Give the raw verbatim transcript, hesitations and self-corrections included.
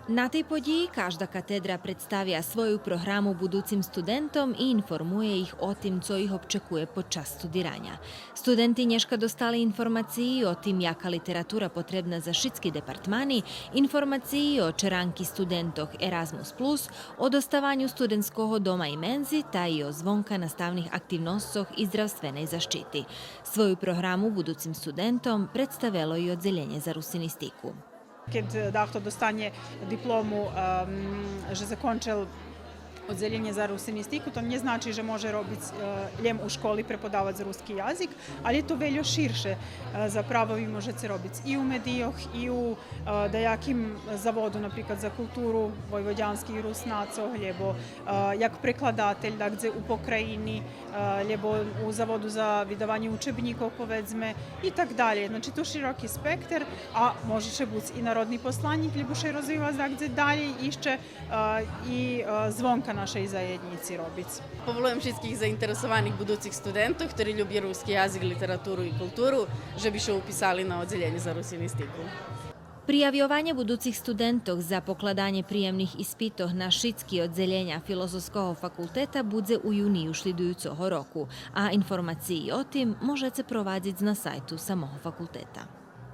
На тей подїї кажда катедра представя свою програму будуцим студентом и информує их о тим цо их обчекує под час студираня. Студенти нєшка достали информациї о тим яка литература потребна за шицки департмани, информациї о черанки студентох Еразмус плюс, о доставаню студентского дома и мензи, та и о звонканаставних активносцох и здравственей защити. Свою програму будуцим студентом представело и Оддзелєнє за русинистику. Кед дахто достанє диплому, ем, же закончел Оддзелєнє за русинистику, то нє значи же може робиц, е, лєм у школи, преподавац руски язик, алє то вельо ширше. Е, заправо ви можеце робиц и у медийох, и у, е, даяким заводу, наприклад, за културу войводянских Руснацох, лєбо, е, як прекладатель, дагдзе у покраїни, е, лєбо у заводу за видаванє учебнїкох, поведзме, и так далєй. Значи, ту широки спектер, а може ше буц и народни посланїк, лєбо ше розвивац дагдзе далєй ище, е, и, е, звонка нашей заєднїци робиц. Поволуєм шицких заинтересованих будуцих студентох, хтори любя руски язик, литературу и културу, же би ше уписали на Оддзелєнє за русинистику. Приявйованє будуцих студентох за покладанє приємних испитох на шицки оддзелєня Филозофского факултета будзе у юнию шлїдуюцого року, а информациї о тим можеце провадзиц на сайту самого факултета.